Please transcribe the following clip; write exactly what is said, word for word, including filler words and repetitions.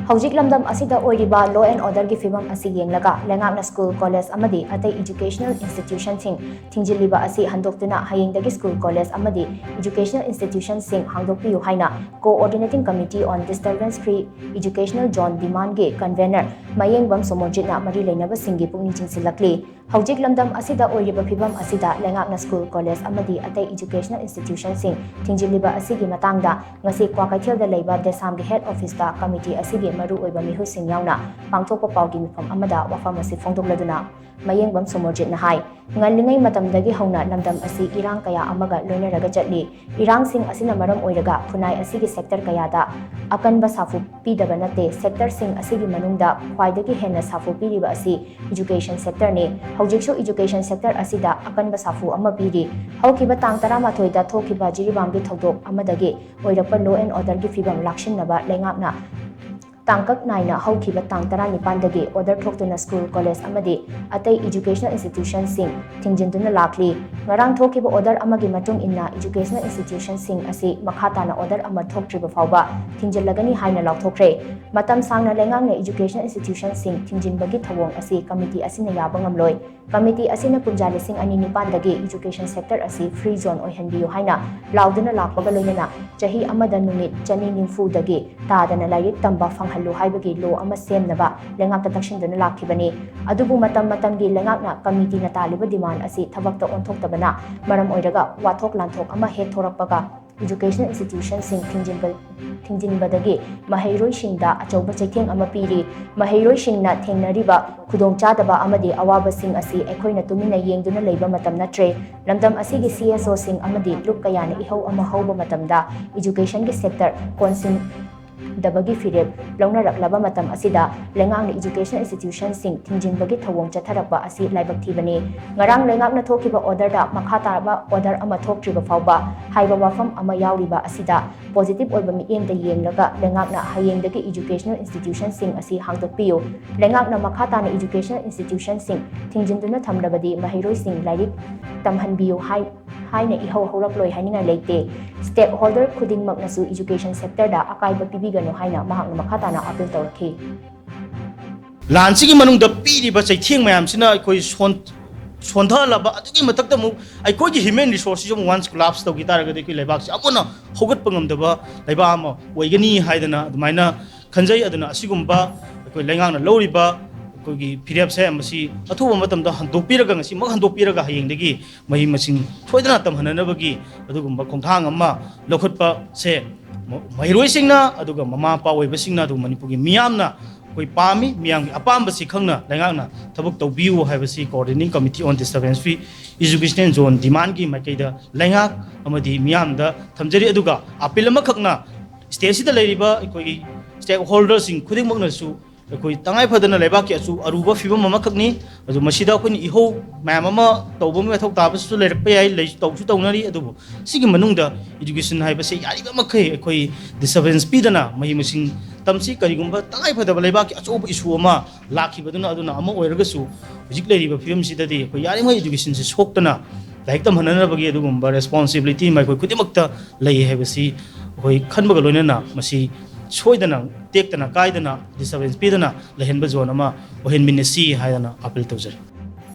ꯍꯧꯖꯤꯛ ꯂꯝꯗꯝ ꯑꯁꯤꯗ ꯑꯣꯏꯔꯤꯕ law and orderꯒꯤ ꯐꯤꯕꯝ ꯑꯁꯤ ꯌꯦꯡꯂꯒ ꯂꯩꯉꯥꯛꯅ school, college ꯑꯃꯗꯤ ꯑꯇꯩ educational institutionꯁꯤꯡ ꯊꯤꯡꯖꯤꯜꯂꯤꯕ ꯑꯁꯤ ꯍꯟꯗꯣꯛꯇꯨꯅ ꯍꯌꯦꯡꯗꯒꯤ school, college ꯑꯃꯗꯤ educational institutionꯁꯤꯡ ꯍꯥꯡꯗꯣꯛꯄꯤꯌꯨ ꯍꯥꯏꯅ Coordinating Committee on Disturbance Free Educational Zone demandꯒꯤ convener ꯃꯌꯦꯡꯕꯝ ꯁꯣꯃꯣꯔꯖꯤꯠꯅ ꯃꯔꯤ ꯂꯩꯅꯕꯁꯤꯡꯒꯤ ꯄꯨꯛꯅꯤꯡ ꯆꯤꯡꯁꯤꯜꯂꯛꯂꯤ꯫ ꯍꯧꯖꯤꯛ ꯂꯝꯗꯝ ꯑꯁꯤꯗ ꯑꯣꯏꯔꯤꯕ ꯐꯤꯕꯝ ꯑꯁꯤꯗ ꯂꯩꯉꯥꯛꯅ school, college ꯑꯃꯗꯤ ꯑꯇꯩ educational institutionꯁꯤꯡ ꯊꯤꯡꯖꯤꯜꯂꯤꯕ ꯑꯁꯤꯒꯤ ꯃꯇꯥꯡꯗ ꯉꯁꯤ ꯀ꯭ꯋꯥꯀꯩꯊꯦꯜꯗ ꯂꯩꯕ ꯗꯦꯁꯥꯝꯒꯤ head officeꯇ committee ꯑꯁꯤꯒꯤ ꯃꯔꯨꯑꯣꯏꯕ ꯃꯤꯍꯨꯠꯁꯤꯡ ꯌꯥꯎꯅ ꯄꯥꯡꯊꯣꯛꯄ ꯄꯥꯎꯒꯤ ꯃꯤꯐꯝ ꯑꯃꯗ ꯋꯥꯐꯝ ꯑꯁꯤ ꯐꯣꯡꯗꯣꯛꯂꯗꯨꯅ ꯃꯌꯦꯡꯕꯝ ꯁꯣꯃꯣꯔꯖꯤꯠꯅ ꯍꯥꯏ, ꯉꯜꯂꯤꯉꯩ ꯃꯇꯝꯗꯒꯤ ꯍꯧꯅ ꯂꯝꯗꯝ ꯑꯁꯤ ꯏꯔꯥꯡ ꯀꯌꯥ ꯑꯃꯒ ꯂꯣꯏꯅꯔꯒ ꯆꯠꯂꯤ꯫ ꯏꯔꯥꯡꯁꯤꯡ ꯑꯁꯤꯅ ꯃꯔꯝ ꯑꯣꯏꯔꯒ ꯈꯨꯟꯅꯥꯏ ꯑꯁꯤꯒꯤ sector ꯀꯌꯥꯗ ꯑꯀꯟꯕ ꯁꯥꯐꯨ ꯄꯤꯗꯕ ꯅꯠꯇꯦ꯫ Sectorꯁꯤꯡ ꯑꯁꯤꯒꯤ ꯃꯅꯨꯡꯗ ꯈ꯭ꯋꯥꯏꯗꯒꯤ ꯍꯦꯟꯅ ꯁꯥꯐꯨ ꯄꯤꯔꯤꯕ ꯑꯁꯤ education sectorꯅꯤ꯫ ꯍꯧꯖꯤꯛꯁꯨ education sector ꯑꯁꯤꯗ ꯑꯀꯟꯕ ꯁꯥꯐꯨ ꯑꯃ ꯄꯤꯔꯤ꯫ ꯍꯧꯈꯤꯕ ꯇꯥꯡ ꯇꯔꯥꯃꯥꯊꯣꯏꯗ ꯊꯣꯛꯈꯤꯕ ꯖꯤꯔꯤꯕꯥꯝꯒꯤ ꯊꯧꯗꯣꯛ ꯑꯃꯗꯒꯤ ꯑꯣꯏꯔꯛꯄ law and orderꯒꯤ ꯐꯤꯕꯝ ꯂꯥꯛꯁꯤꯟꯅꯕ ꯂꯩꯉꯥꯛꯅ ꯇꯥꯡꯀꯛ ꯅꯥꯏꯅ ꯍꯧꯈꯤꯕ ꯇꯥꯡ ꯇꯔꯥꯅꯤꯄꯥꯟꯗꯒꯤ order ꯊꯣꯛꯇꯨꯅ school, college ꯑꯃꯗꯤ ꯑꯇꯩ educational institutionꯁꯤꯡ ꯊꯤꯡꯖꯤꯟꯗꯨꯅ ꯂꯥꯛꯂꯤ꯫ ꯉꯔꯥꯡ ꯊꯣꯛꯈꯤꯕ order ꯑꯃꯒꯤ ꯃꯇꯨꯡ ꯏꯟꯅ educational institutionꯁꯤꯡ ꯑꯁꯤ ꯃꯈꯥ ꯇꯥꯅ order ꯑꯃ ꯊꯣꯛꯇ꯭ꯔꯤꯕ ꯐꯥꯎꯕ ꯊꯤꯡꯖꯤꯜꯂꯒꯅꯤ ꯍꯥꯏꯅ ꯂꯥꯎꯊꯣꯛꯈ꯭ꯔꯦ꯫ ꯃꯇꯝ ꯁꯥꯡꯅ ꯂꯩꯉꯥꯛꯅ educational institutionꯁꯤꯡ ꯊꯤꯡꯖꯤꯟꯕꯒꯤ ꯊꯧꯑꯣꯡ ꯑꯁꯤ committee ꯑꯁꯤꯅ ꯌꯥꯕ ꯉꯝꯂꯣꯏ꯫ Committee ꯑꯁꯤꯅ ꯀꯨꯝꯖꯥ ꯂꯤꯁꯤꯡ ꯑꯅꯤ ꯅꯤꯄꯥꯟꯗꯒꯤ education sector ꯑꯁꯤ free zone ꯑꯣꯏꯍꯟꯕꯤꯌꯨ ꯍꯥꯏꯅ ꯂꯥꯎꯗꯨꯅ ꯂꯥꯛꯄꯒ ꯂꯣꯏꯅꯅ ꯆꯍꯤ ꯑꯃꯗ ꯅꯨꯃꯤꯠ ꯆꯅꯤ ꯅꯤꯐꯨꯗꯒꯤ ꯇꯥꯗꯅ ꯂꯥꯏꯔꯤꯛ ꯇꯝꯕ ꯐꯪꯍꯜꯂꯨ ꯍꯥꯏꯕꯒꯤ law ꯑꯃ ꯁꯦꯝꯅꯕ ꯂꯩꯉꯥꯛꯇ ꯇꯛꯁꯤꯟꯗꯨꯅ ꯂꯥꯛꯈꯤꯕꯅꯤ꯫ ꯑꯗꯨꯕꯨ ꯃꯇꯝ ꯃꯇꯝꯒꯤ ꯂꯩꯉꯥꯛꯅ committeeꯅ ꯇꯥꯜꯂꯤꯕ demand ꯑꯁꯤ ꯊꯕꯛꯇ ꯑꯣꯟꯊꯣꯛꯇꯕꯅ ꯃꯔꯝ ꯑꯣꯏꯔꯒ ꯋꯥꯊꯣꯛ ꯂꯥꯟꯊꯣꯛ ꯑꯃ ꯍꯦꯛ ꯊꯣꯔꯛꯄꯒ educational institutionꯁꯤꯡ ꯊꯤꯡꯖꯤꯟꯕ, ꯊꯤꯡꯖꯤꯟꯕꯗꯒꯤ ꯃꯍꯩꯔꯣꯏꯁꯤꯡꯗ ꯑꯆꯧꯕ ꯆꯩꯊꯦꯡ ꯑꯃ ꯄꯤꯔꯤ꯫ ꯃꯍꯩꯔꯣꯏꯁꯤꯡꯅ ꯊꯦꯡꯅꯔꯤꯕ ꯈꯨꯗꯣꯡꯆꯥꯗꯕ ꯑꯃꯗꯤ ꯑꯋꯥꯕꯁꯤꯡ ꯑꯁꯤ ꯑꯩꯈꯣꯏꯅ ꯇꯨꯃꯤꯟꯅ ꯌꯦꯡꯗꯨꯅ ꯂꯩꯕ ꯃꯇꯝ ꯅꯠꯇ꯭ꯔꯦ꯫ ꯂꯝꯗꯝ ꯑꯁꯤꯒꯤ CSOꯁꯤꯡ ꯑꯃꯗꯤ ꯂꯨꯞ ꯀꯌꯥꯅ ꯏꯍꯧ ꯑꯃ ꯍꯧꯕ ꯃꯇꯝꯗ educationꯒꯤ sector ꯀꯣꯟꯁꯤꯟꯗꯕꯒꯤ ꯐꯤꯔꯦꯞ ꯂꯧꯅꯔꯛꯂꯕ ꯃꯇꯝ ꯑꯁꯤꯗ ꯂꯩꯉꯥꯛꯅ educational institutionꯁꯤꯡ ꯊꯤꯡꯖꯤꯟꯕꯒꯤ ꯊꯧꯑꯣꯡ ꯆꯠꯊꯔꯛꯄ ꯑꯁꯤ ꯂꯥꯏꯕꯛ ꯊꯤꯕꯅꯤ꯫ ꯉꯔꯥꯡ ꯂꯩꯉꯥꯛꯅ ꯊꯣꯛꯈꯤꯕ orderꯗ ꯃꯈꯥ ꯇꯥꯕ order ꯑꯃ ꯊꯣꯛꯇ꯭ꯔꯤꯕ ꯐꯥꯎꯕ ꯍꯥꯏꯕ ꯋꯥꯐꯝ ꯑꯃ ꯌꯥꯎꯔꯤꯕ ꯑꯁꯤꯗ positive ꯑꯣꯏꯕ ꯃꯤꯠꯌꯦꯡꯗ ꯌꯦꯡꯂꯒ ꯂꯩꯉꯥꯛꯅ ꯍꯌꯦꯡꯗꯒꯤ educational institutionꯁꯤꯡ ꯑꯁꯤ ꯍꯥꯡꯗꯣꯛꯄꯤꯌꯨ꯫ ꯂꯩꯉꯥꯛꯅ ꯃꯈꯥ ꯇꯥꯅ educational institutionꯁꯤꯡ ꯊꯤꯡꯖꯤꯟꯗꯨꯅ ꯊꯝꯂꯕꯗꯤ ꯃꯍꯩꯔꯣꯏꯁꯤꯡ ꯂꯥꯏꯔꯤꯛ ꯇꯝꯍꯟꯕꯤꯌꯨ ꯍꯥꯏ-, ꯍꯥꯏꯅ ꯏꯍꯧ ꯍꯧꯔꯛꯂꯣꯏ ꯍꯥꯏꯅꯤꯡꯉꯥꯏ ꯂꯩꯇꯦ꯫ Stakeholder ꯈꯨꯗꯤꯡꯃꯛꯅꯁꯨ education sectorꯗ ꯑꯀꯥꯏꯕ ꯄꯤꯕ ꯄꯤꯒꯅꯨ ꯍꯥꯏꯅ ꯃꯍꯥꯛꯅ ꯃꯈꯥ ꯇꯥꯅ ꯑꯥꯄꯤꯜ ꯇꯧꯔꯛꯈꯤ꯫ ꯂꯥꯟꯁꯤꯒꯤ ꯃꯅꯨꯡꯗ ꯄꯤꯔꯤꯕ ꯆꯩꯊꯦꯡ ꯃꯌꯥꯝꯁꯤꯅ ꯑꯩꯈꯣꯏ ꯁꯣꯟ-, ꯁꯣꯟꯊꯍꯜꯂꯕ, ꯑꯗꯨꯒꯤ ꯃꯊꯛꯇ ꯑꯃꯨꯛ ꯑꯩꯈꯣꯏꯒꯤ human resource ꯁꯤꯁꯨ ꯑꯃꯨꯛ once collapse ꯇꯧꯈꯤ ꯇꯥꯔꯒꯗꯤ ꯑꯩꯈꯣꯏ ꯂꯩꯕꯥꯛꯁꯤ ꯑꯃꯨꯛ ꯍꯟꯅ ꯍꯧꯒꯠꯄ ꯉꯝꯗꯕ ꯂꯩꯕꯥꯛ ꯑꯃ ꯑꯣꯏꯒꯅꯤ ꯍꯥꯏꯗꯅ ꯑꯗꯨꯃꯥꯏꯅ ꯈꯟꯖꯩ꯫ ꯑꯗꯨꯅ ꯑꯁꯤꯒꯨꯝꯕ ꯑꯩꯈꯣꯏ ꯂꯩꯉꯥꯛꯅ ꯂꯧꯔꯤꯕ ꯑꯩꯈꯣꯏꯒꯤ ꯐꯤꯔꯦꯞꯁꯦ ꯃꯁꯤ ꯑꯊꯨꯕ ꯃꯇꯝꯗ ꯍꯟꯗꯣꯛꯄꯤꯔꯒ, ꯉꯁꯤꯃꯛ ꯍꯟꯗꯣꯛꯄꯤꯔꯒ ꯍꯌꯦꯡꯗꯒꯤ ꯃꯍꯩ ꯃꯁꯤꯡ ꯁꯣꯏꯗꯅ ꯇꯝꯍꯟꯅꯅꯕꯒꯤ ꯑꯗꯨꯒꯨꯝꯕ ꯈꯣꯡꯊꯥꯡ ꯑꯃ ꯂꯧꯈꯠꯄꯁꯦ ꯃ-, ꯃꯍꯩꯔꯣꯏꯁꯤꯡꯅ ꯑꯗꯨꯒ ꯃꯃꯥ ꯃꯄꯥ ꯑꯣꯏꯕꯁꯤꯡꯅ ꯑꯗꯨꯒ ꯃꯅꯤꯄꯨꯔꯒꯤ ꯃꯤꯌꯥꯝꯅ ꯑꯩꯈꯣꯏ ꯄꯥꯝꯃꯤ꯫ ꯃꯤꯌꯥꯝꯒꯤ ꯑꯄꯥꯝꯕꯁꯤ ꯈꯪꯅ ꯂꯩꯉꯥꯛꯅ ꯊꯕꯛ ꯇꯧꯕꯤꯌꯨ ꯍꯥꯏꯕꯁꯤ Coordinating Committee on Disturbance Free Education and Zone demandꯀꯤ ꯃꯥꯏꯀꯩꯗ ꯂꯩꯉꯥꯛ ꯑꯃꯗꯤ ꯃꯤꯌꯥꯝꯗ ꯊꯝꯖꯔꯤ꯫ ꯑꯗꯨꯒ ꯑꯥꯄꯤꯜ ꯑꯃꯈꯛꯅ stateꯁꯤꯗ ꯂꯩꯔꯤꯕ ꯑꯩꯈꯣꯏꯒꯤ stakeholderꯁꯤꯡ ꯈꯨꯗꯤꯡꯃꯛꯅꯁꯨ ꯑꯩꯈꯣꯏ ꯇꯉꯥꯏ ꯐꯗꯅ ꯂꯩꯕꯥꯛꯀꯤ ꯑꯆꯨ-, ꯑꯔꯨꯕ ꯐꯤꯕꯝ ꯑꯃꯈꯛꯅꯤ꯫ ꯑꯗꯨ ꯃꯁꯤꯗ ꯑꯩꯈꯣꯏꯅ ꯏꯍꯧ ꯃꯌꯥꯝ ꯑꯃ ꯇꯧꯕ ꯃꯊꯧ ꯇꯥꯕꯁꯨ ꯂꯩꯔꯛꯄ ꯌꯥꯏ, ꯂꯩ-, ꯇꯧꯁꯨ ꯇꯧꯅꯔꯤ꯫ ꯑꯗꯨꯕꯨ ꯁꯤꯒꯤ ꯃꯅꯨꯡꯗ education ꯍꯥꯏꯕꯁꯦ ꯌꯥꯔꯤꯕ ꯃꯈꯩ ꯑꯩꯈꯣꯏ disturbance ꯄꯤꯗꯅ ꯃꯍꯩ ꯃꯁꯤꯡ ꯇꯝꯁꯤ꯫ ꯀꯔꯤꯒꯨꯝꯕ ꯇꯉꯥꯏ ꯐꯗꯕ ꯂꯩꯕꯥꯛꯀꯤ ꯑꯆꯧꯕ issue ꯑꯃ ꯂꯥꯛꯈꯤꯕꯗꯨꯅ ꯑꯗꯨꯅ ꯑꯃ ꯑꯣꯏꯔꯒꯁꯨ, ꯍꯧꯖꯤꯛ ꯂꯩꯔꯤꯕ ꯐꯤꯕꯝꯁꯤꯗꯗꯤ ꯑꯩꯈꯣꯏ ꯌꯥꯔꯤꯉꯩ educationꯁꯦ ꯁꯣꯛꯇꯅ ꯂꯥꯏꯔꯤꯛ ꯇꯝꯍꯟꯅꯅꯕꯒꯤ ꯑꯗꯨꯒꯨꯝꯕ responsibility ꯑꯃ ꯑꯩꯈꯣꯏ ꯈꯨꯗꯤꯡꯃꯛꯇ ꯂꯩ ꯍꯥꯏꯕꯁꯤ ꯑꯩꯈꯣꯏ ꯈꯟꯕꯒ ꯂꯣꯏꯅꯅ ꯃꯁꯤ ꯁꯣꯏꯗꯅ, ꯇꯦꯛꯇꯅ ꯀꯥꯏꯗꯅ disturbance ꯄꯤꯗꯅ ꯂꯩꯍꯟꯕ zone ꯑꯃ ꯑꯣꯏꯍꯟꯃꯤꯟꯅꯁꯤ ꯍꯥꯏꯗꯅ ꯑꯥꯄꯤꯜ ꯇꯧꯖꯔꯤ꯫